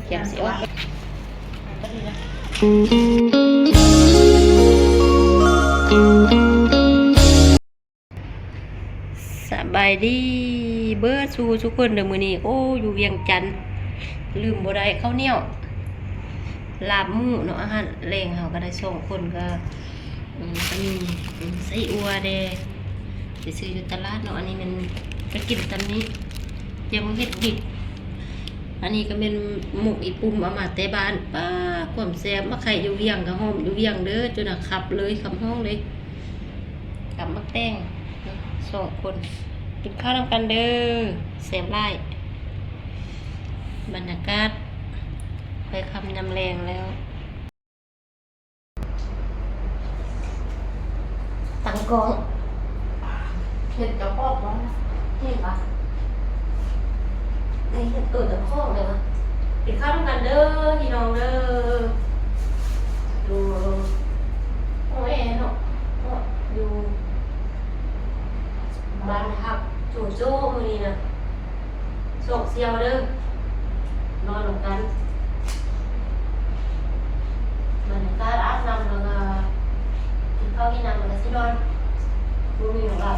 ແຄມຊິອອກ. ສະບາຍດີເບິດສູ່ທຸກຄົນເດີມື້ນີ້. ໂອ້ ຢູ່ວຽງຈັນລືມບໍ່ໄດ້ເຂົ້າໜຽວ ລາບໝູເນາະ. ອາຫານແລງເຮົາກໍໄດ້ສອງຄົນ ກໍ ອືມ ກໍມີ ອືມ ໄສ້ອົ່ວແດ່ ໄປຊື້ຢູ່ຕະຫຼາດເນາະ. ອັນນີ້ແມ່ນໄປກິນຕຳນີ້ ຈຽມເຫັດດິບ. ອັນນີ້ກໍແມ່ນໝົກອີ່ປຸ່ມເອົາມາແຕ່ບ້ານ. ປ້າ ຄວາມແຊບ ມາຂາຍຢູ່ວຽງ ກໍຫອມຢູ່ວຽງເດີ ຈົນວ່າຂັບເລີຍ ຂັບຮ້ອງເລີຍ. ຕຳໝາກແຕງ ສອງຄົນ ກິນເຂົ້ານຳກັນເດີ ແຊບຫຼາຍ. ບັນຍາກາດ ໄປຄ່ຳຍາມແລງແລ້ວ. ຕັ້ງກ້ອງ ເຫັນເຈົ້າຂອງບໍ່? ເຫັນປະ? ໄດ້ເຫັນໂຕເຈົ້າຂອງແລ້ວວະ. ກິນເຂົ້ານຳກັນເດີພີ່ນ້ອງເດີ ຢູ່ຫ້ອງແອເນາະ ເນາະ ຢູ່ບ້ານຮັກໂຈໂຈ້. ມື້ນີ້ນະ ສອງສ່ຽວເດີ ນອນນຳກັນ. ບັນຍາກາດອາບນ້ຳ ແລ້ວກໍກິນເຂົ້າກິນນ້ຳ ແລ້ວກໍຊິນອນ. ບໍ່ມີຫຍັງຫຼາຍ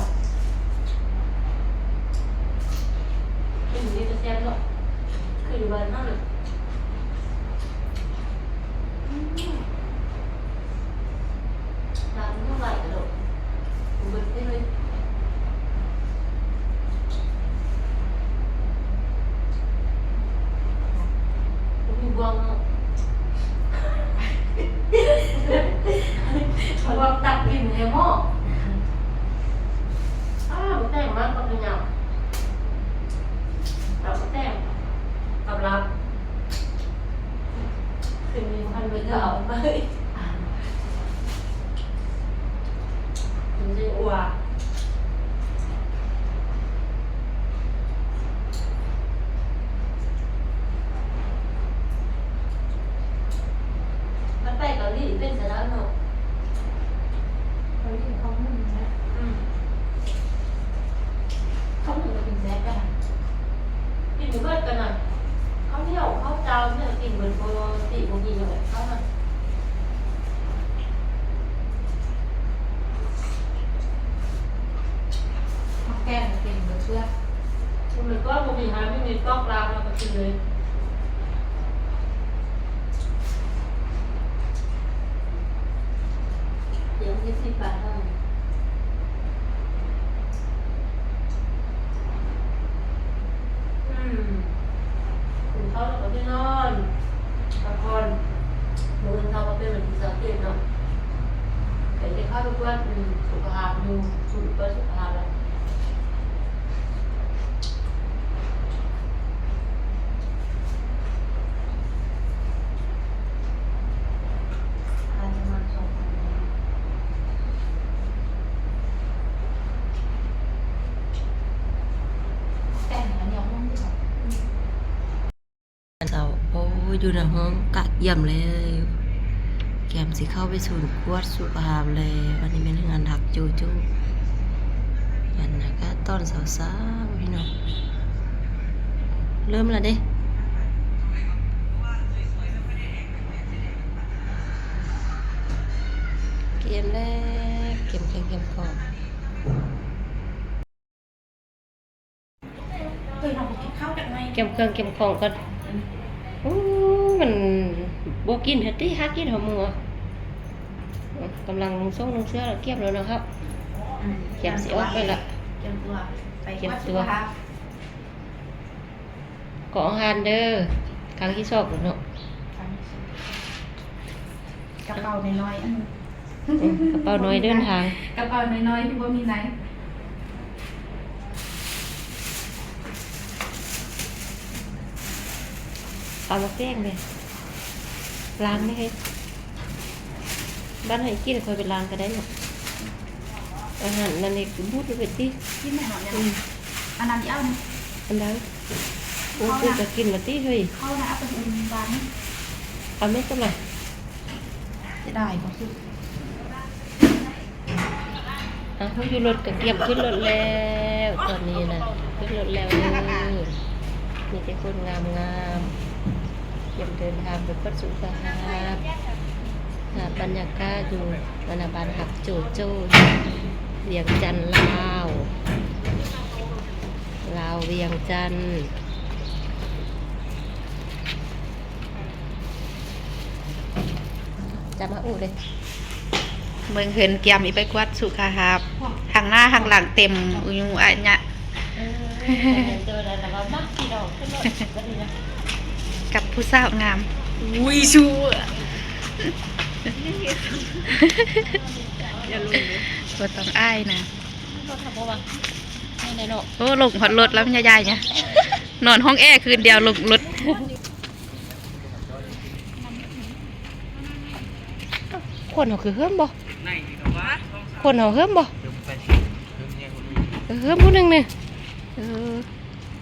ກິນນີ້ກໍແຊບເນາະ ຄືຢູ່ບ້ານເຮົານະ. ອືມ ລາບມັນຫຼາຍກະໂດດ ເບິດໄປເລີຍ. ບໍ່ມີບ່ວງເນາະ ບ່ວງຕັກກິນໃນໝໍ້. ອ້າ ບັກແຕງມາກັບຍຳ ຕຳບັກແຕງກັບລາບ. ຄືນນີ້ບໍ່ທັນໄປເທື່ອ ເອົາໄປ ມັນຊິອົວ. ມັນໄປເກົາຫຼີເປັນຊະດາວເນາະ ເກົາຫຼີເຂົ້າໜຶ້ມນະ. ອືມ ເຂົ້າໜຶ້ມກໍກິນແຊບນະ ກິນເບິດກັນນະ. ເຂົ້າໜຽວເຂົ້າເຈົ້ານີ້ກິນເບິດ ບໍ່ຕິບໍ່ມີຫຍັງເຂົ້ານະ. ໝາກແຕງກໍກິນເບິດເທື່ອ ມັນກໍບໍ່ມີຫາ ມີຕອກລາບແລ້ວກໍກິນເລີຍ. ດຽວເຮັດຊິປານເຮົາ ອືມ ກິນເຂົ້າແລ້ວກໍໄປນອນ ພັກຜ່ອນ. ມື້ອື່ນເຊົ້າກໍເປັນວັນທີຊາວເຈັດເນາະ ໄປກິນເຂົ້າທຸກວັນ. ອືມ ສຸຂະພາບຢູ່ ສູນກວດສຸຂະພາບແລ້ວ. ເຊົ້າ ໂອ້ຍ ຢູ່ໃນຫ້ອງກະກຽມແລ້ວ ກຽມຊິເຂົ້າໄປສູນກວດສຸຂະພາບແລ້ວ. ອັນນີ້ແມ່ນເຮືອນຮັກໂຈໂຈ້ ບັນຍາກາດຕອນເຊົ້າໆ ພີ່ນ້ອງ ເລີ່ມແລ້ວເດ້. ກຽມແລ້ວ ກຽມເຄື່ອງກຽມຂອງ ກຽມເຄື່ອງກຽມຂອງກ່ອນ. ໂອ້ ມັນບໍ່ກິນຫັ້ນຕິ ຫາກິນຫອມໝູ. ກຳລັງນຸ່ງສົ່ງນຸ່ງເສື້ອ ກຽມແລ້ວເນາະ ກຽມຊິອອກໄປລະ ກຽມຕົວ ໄປກວດສຸຂະພາບ. ກໍອາຫານເດີ ຄັ້ງທີສອງແລ້ວເນາະ ກະເປົານ້ອຍໆ ອັນ ອືມ ກະເປົານ້ອຍເດີນທາງ ກະເປົານ້ອຍໆ ທີ່ບໍ່ມີໃນ. ເອົາໝາກແຕງເດ້ ລ້າງເດ້ເຮີ້ຍ. ບ້ານໃຫ້ກິນ ຂ້ອຍໄປລ້າງກໍໄດ້ເນາະ. ອາຫານນັ້ນນີ້ຄືບູດໄປຕິ ກິນແນ່ນອນ. ອືມ ອັນນັ້ນອີກອັນ ອັນໃດ? ໂອ້ ເຂົ້ານະ ກູກໍກິນລະຕິເຮີ້ຍ. ເຂົ້ານະ ເອົາໄປຫຸ່ນບ້ານ ເອົາແມ່ນຕະລະ ເສຍດາຍບໍ່ສຸກ. ອ່ະ ຢູ່ລົດກໍກຽມຂຶ້ນລົດແລ້ວ ຕອນນີ້ນະ ຂຶ້ນລົດແລ້ວເດີ. ມີແຕ່ຄົນງາມໆ ກຽມເດີນທາງໄປກວດສຸຂະພາບ. ພາບບັນຍາກາດຢູ່ອັນນະ ບ້ານຮັກໂຈໂຈ ວຽງຈັນ ລາວ ລາວວຽງຈັນ. ຈະມາອູເດ້ ເບິ່ງເຮືອນກຽມອີໄປກວດສຸຂະພາບ ທາງໜ້າທາງຫຼັງເຕັມອຸຍຸອະຍະ. ເອີ ເດີນແລ້ວວ່າມັກຊິດອກຂຶ້ນລົດບັດນີ້ນະ ກັບຜູ້ສາວງາມ. ອຸ້ຍ ຊູ ຢ່າລົງເດີ ບໍ່ຕ້ອງອາຍນະ. ລົດເຮົາບໍ່ວ່າ ແມ່ນແຫຼະເນາະ. ໂອ້ ລົງຮອດລົດແລ້ວ ຍາຍໆ ນອນຫ້ອງແອຄືນດຽວ ລົງລົດ. ຄົນເຮົາຄືເຫິມບໍ່? ຄົນເຮົາເຫິມບໍ່? ເອີ ເຫິມຜູ້ໜຶ່ງນີ້ ເອີ.